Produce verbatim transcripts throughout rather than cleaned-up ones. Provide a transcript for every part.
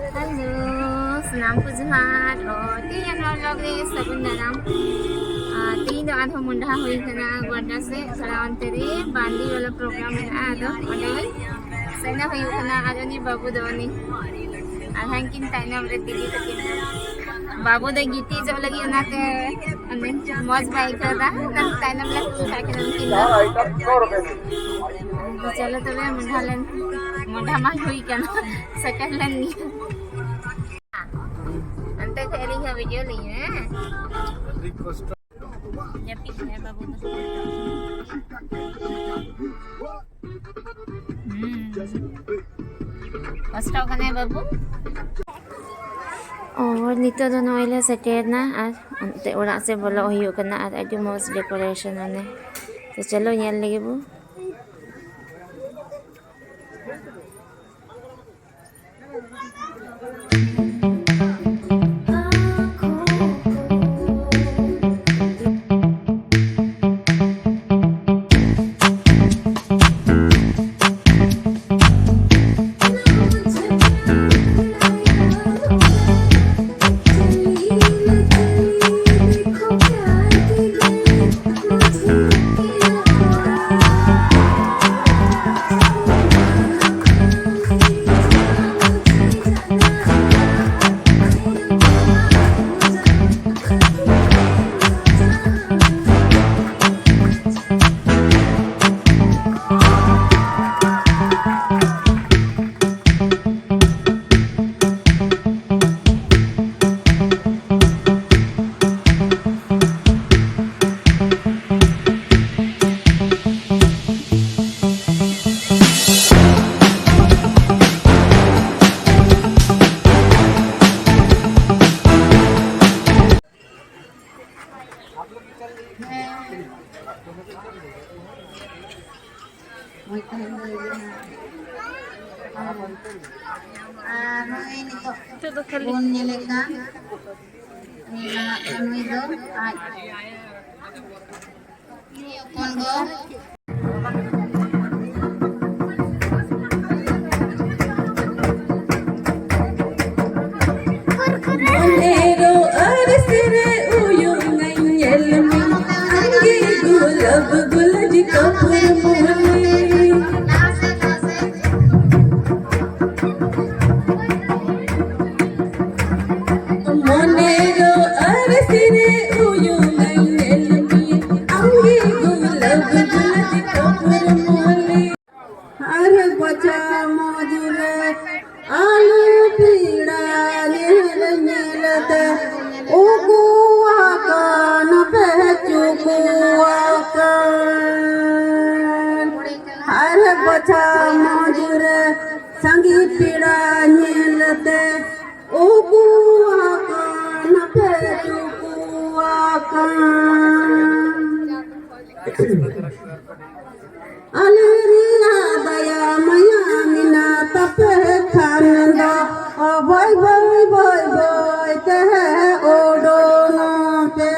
Hello, ᱥᱟᱱᱟᱢ ᱠᱚ ᱡᱚᱦᱟᱨ᱾ ᱚ, ᱛᱮᱦᱮᱧᱟᱜ ᱱᱚᱣᱟ vlog ᱨᱮ ᱥᱟᱹᱜᱩᱱ ᱫᱟᱨᱟᱢ᱾ ᱟᱨ ᱛᱮᱦᱮᱧ ᱫᱚ ᱟᱨᱦᱚᱸ ᱢᱚᱸᱰᱷᱟ ᱦᱩᱭ ᱠᱟᱱᱟ ᱜᱚᱰᱟ ᱥᱮᱫ, ᱛᱷᱚᱲᱟ ᱚᱱᱛᱮ ᱨᱮ ᱵᱟᱸᱫᱤ ᱵᱟᱞᱟ program ᱢᱮᱱᱟᱜᱼᱟ, ᱟᱫᱚ ᱚᱸᱰᱮ ᱜᱮ ᱥᱮᱱᱚᱜ ᱦᱩᱭᱩᱜ ᱠᱟᱱᱟ᱾ ᱟᱨ ᱩᱱᱤ ᱵᱟᱹᱵᱩ ᱫᱚ ᱩᱱᱤ ᱟᱨ ᱦᱟᱱᱠᱤᱱ ᱛᱟᱭᱱᱚᱢ ᱨᱮ ᱫᱤᱫᱤ ᱛᱟᱹᱠᱤᱱ ᱫᱚ᱾ ᱵᱟᱹᱵᱩ ᱫᱚᱭ ᱜᱤᱛᱤᱡᱚᱜ ᱞᱟᱹᱜᱤᱫ, ᱚᱱᱟᱛᱮ ᱚᱱᱮ ᱢᱚᱡᱽ ᱵᱟᱭ ᱟᱹᱭᱠᱟᱹᱣ ᱮᱫᱟ, ᱚᱱᱟ ᱛᱟᱭᱱᱚᱢ ᱞᱮ ᱠᱩᱞ ᱠᱟᱜ ᱠᱤᱱᱟ ᱩᱱᱠᱤᱱ ᱫᱚ᱾ ᱟᱫᱚ ᱪᱚᱞᱚ ᱛᱚᱵᱮ, ᱢᱚᱸᱰᱷᱟ ᱞᱮᱱ, ᱢᱚᱸᱰᱷᱟ ᱢᱟ ᱦᱩᱭ ᱠᱟᱱᱟ, ᱥᱮᱴᱮᱨ ᱞᱮᱱ ᱜᱮ᱾ ᱚᱱᱛᱮ ᱠᱷᱚᱡ ᱟᱹᱞᱤᱧ ᱦᱚᱸ video ᱞᱤᱧ ᱢᱮ᱾ ᱡᱟᱹᱯᱤᱫ ᱠᱮᱫᱟᱭ ᱵᱟᱹᱵᱩ ᱫᱚ᱾ ᱦᱩᱸ᱾ ᱠᱚᱥᱴᱚᱜ ᱠᱟᱱᱟᱭ ᱵᱟᱹᱵᱩ᱾ ᱚ, ᱱᱤᱛᱚᱜ ᱫᱚ ᱱᱚᱜᱼᱚᱭ ᱞᱮ ᱥᱮᱴᱮᱨᱱᱟ ᱟᱨ ᱚᱱᱛᱮ ᱚᱲᱟᱜ ᱥᱮᱫ ᱵᱚᱞᱚᱜ ᱦᱩᱭᱩᱜ ᱠᱟᱱᱟ ᱟᱨ ᱟᱹᱰᱤ ᱢᱚᱡᱽ decoration ᱚᱱᱮ᱾ ᱛᱚ ᱪᱚᱞᱚ ᱧᱮᱞ ᱞᱮᱜᱮ ᱵᱚ᱾ ᱟᱨ ᱱᱚᱜᱼᱚᱭ ᱱᱤᱛᱚᱜ ᱱᱤᱛᱚᱜ ᱫᱚ ᱠᱷᱟᱹᱞᱤ ᱵᱚᱱ ᱧᱮᱞᱮ ᱠᱟᱱ, ᱱᱩᱭ ᱫᱚ ᱟᱡ᱾ ᱦᱚᱯᱚᱱ ᱜᱚ᱾ ᱢᱚᱱᱮ ᱫᱚ ᱟᱨᱥᱤ ᱨᱮ ᱩᱭᱩᱝ ᱧᱮᱞ ᱢᱮᱭᱟ, ᱟᱢᱜᱮ ᱜᱩᱞᱟᱹᱵ ᱜᱩᱞᱟᱹᱵ ᱠᱟᱯᱩᱨ ᱢᱚᱞᱤ᱾ ᱟᱨ ᱵᱟᱪᱷᱟ ᱢᱚᱡᱽ ᱨᱮ ᱟᱞᱮ ᱯᱮᱲᱟ ᱧᱮᱞ ᱧᱮᱞ ᱛᱮ ᱩᱠᱩ ᱟᱠᱟᱱ ᱯᱮ ᱪᱩᱠᱩ ᱟᱠᱟᱱ᱾ ᱟᱨ ᱵᱟᱪᱷᱟ ᱢᱚᱡᱽ ᱨᱮ ᱥᱟᱸᱜᱮ ᱯᱮᱲᱟ ᱧᱮᱞ ᱛᱮ ᱩᱠᱩ ᱟᱠᱟᱱ ᱯᱮ ᱪᱩᱠᱩ ᱟᱠᱟᱱ᱾ ᱟᱞᱮ ᱨᱮᱭᱟᱜ ᱫᱟᱭᱟ ᱢᱟᱭᱟ ᱢᱮᱱᱟᱜ ᱛᱟᱯᱮ ᱠᱷᱟᱱ ᱫᱚ, ᱵᱟᱹᱭ ᱵᱟᱹᱭ ᱵᱟᱹᱭ ᱵᱟᱹᱭ ᱛᱮ ᱩᱰᱩᱝᱚᱜ ᱯᱮ᱾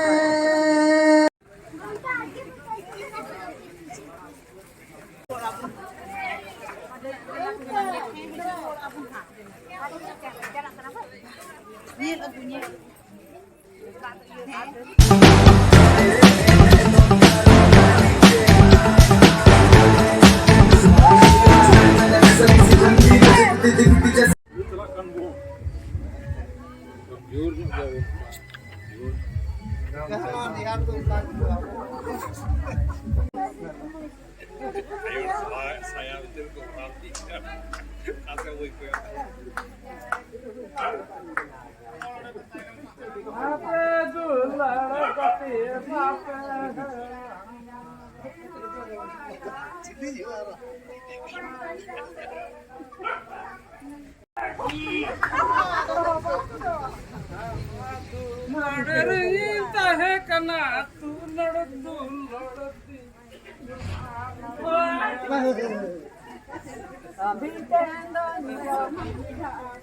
ᱱᱚᱰᱮ ᱨᱤᱧ ᱛᱟᱦᱮᱸ ᱠᱟᱱᱟ ᱫᱩᱞᱟᱹᱲ ᱫᱩᱞᱟᱹᱲ ᱛᱤᱧ᱾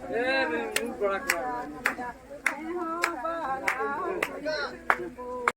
ᱮ, ᱨᱤᱧ ᱩᱰᱩᱠ ᱵᱟᱲᱟ ᱠᱟᱱᱟ᱾